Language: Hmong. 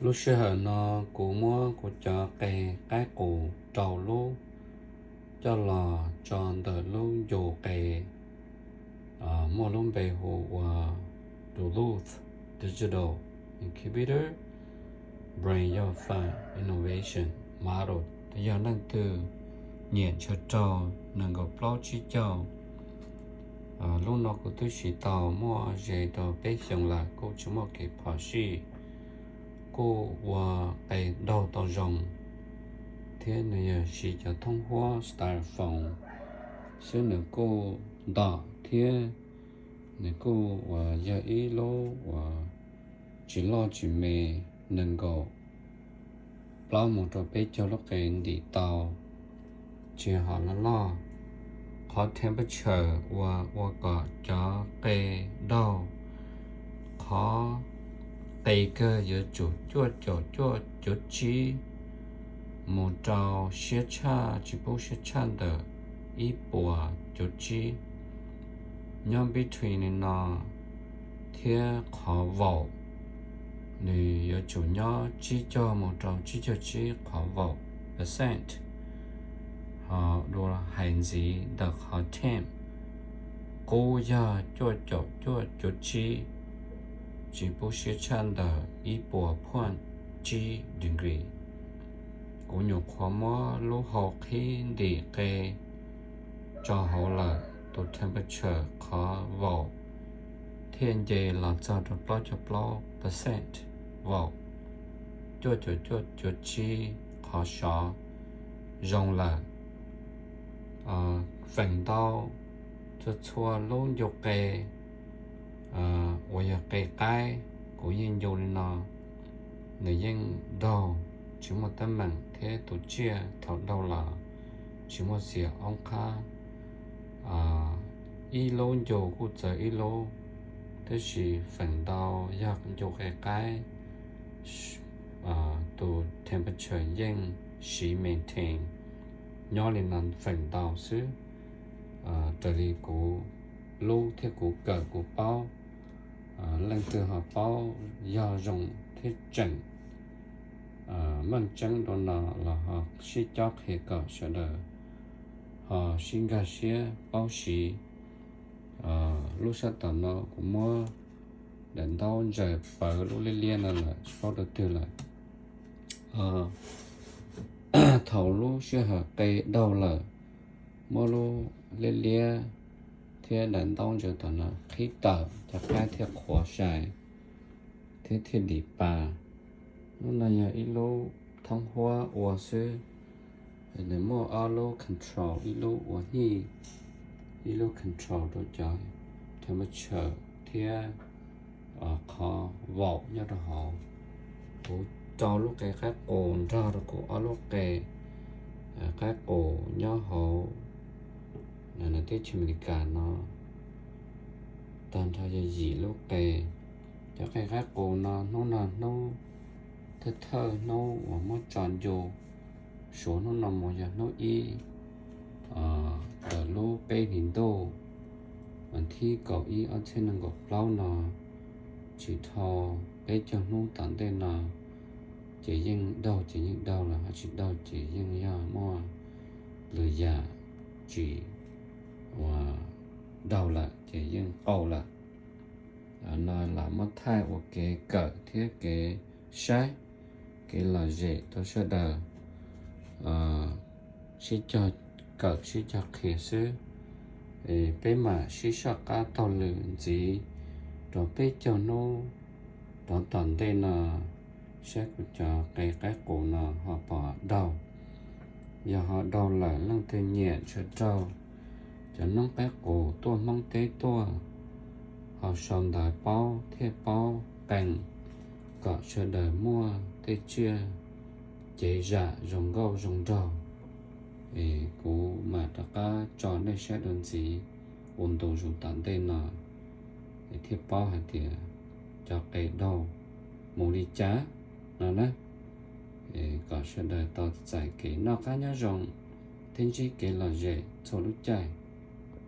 Lub sij hawm no kuv muab kuv cov qe qaib qus rau lub coj los tso ntawm lub ncu qe muaj lub npe hu ua Duluth Digital Incubator, Brain Your Fun Innovation Model. Yog leej twg nyiam ntshaw raug nees nkaum plaub tsib caug, lub no kuv twb siv tau muaj ze rau peb xyoos lawm, kuj tsis muaj kev phom sij, kuj ua qe daug tau zoo, thiab nws yog siv cov thoob huab styrofoam xwb, nws kuj ntom thiab nws kuj uas yog ib lub uas tsis loj tsis me, nees nkaum plaub mus rau peb caug lub qe ntim tau, tsis hom loj loj. Qhov temperature uas ua kom cov qe daug, qhov qe kawg yuav tsum cuaj caum cuaj cuv tsib mus rau siab tshaj, tsis pub siab tshaj ntawm ib puas cuv tsib. Nyob between li no thiab qhov vaum, nws yuav tsum nyob tsib caug mus rau tsib caug tsib qhov vaum percent. Ho dua hais ntxiv ntawm qhov temp, qub yog cuaj caum cuaj cuv tsib, tsis pub siab tshaj ntawm ib puas phuaj tsib degree. Kuv nyuam qhuav muab lub hau qhib ntim qe tso hauv lawm, tus temperature qhov vaum thiaj nce los txog rau plaub caug plaub percent vaum, cuaj caum cuaj cuv tsib qhov sov zoo lawm. Feem ntau txhua txhua lub ncu qe uas yog qe qaib, kuv yeej ncu li no, nws yeej daug tsis muaj teeb meem thiab tus tsiaj thaum daug los tsis muaj xiam oob qhab. Ib lub ncu kuj txawv ib lub, tab sis feem ntau yog ncu qe qaib, tus temperature yeej siv maintain nyob li no feem ntau xwb. Raws li kuv lub thiab kuv kawm kuv paub, leej twg ho paub yog zoo thiab tseem meej tseeb dua no los ho sib cob qhia kom sawv daws ho sib nkag siab paub siv. Lub sab tom no kuv muab daim ntaub ntsaws pawv lub liab liab no lawm, tsis paub rau twg lawm. Thaum lub sij hawm qe daug lawm, muab lub liab liab thiab daim ntaub ntsaws tom no qhib tawm, cov qaib thiaj qhuav sai thiab thiaj dim pa. Lub no yog ib lub thoob huab ua xwb, nws muaj ob lub control, ib lub ua hij, ib lub control rau cov temperature thiab qhov vaum nyob rau hauv. Kuv rau lub qe qaib qus nrog rau kuv ob lub qe qaib qus nyob hauv teb chaws Amelikas no tag nrho yog yim lub qe. Cov qe qaib qus no hnub no hnub thawj thawj hnub uas muab tso ncu, suav hnub no mus yog hnub ib ntawm lub peb hlis ntuj, vas thib kaum ib ob txhiab nees nkaum plaub no, tsis dhau peb caug hnub tom ntej no ces yeej daug ces yeej daug lawm, ho tsis daug ces yeej yog muaj lwm yam tsis ua daug lawm ces yeej qaug lawm. No lam muab thaij ua kev kawm thiab kev saib, kev lom zem rau sawv daws sib cog kawm sib cog qhia xwb. Peb mam sib soj qab taug lw ntxiv rau peb caug hnub rov tom ntej no, saib kuv cov qe qaib qus no ho pom daug. Yog ho daug lawm leej twg nyiam ntshaw raug cov noob qaib qus tuaj Hmoob teb tuaj, ho sau ntawv paub thiaj paub qee kom sawv daws muaj tej tsiaj cev zam zoo nkauj zoo nraug. Es kuv mam rov qab tso nej saib dua ntxiv ua ntu zus tom ntej no, es thiaj paub hais tias cov qe daug mus li cas no na. Kom sawv daws tau txais kev noj qab nyob zoo thiab ntsib kev lom zem txhua lub caij.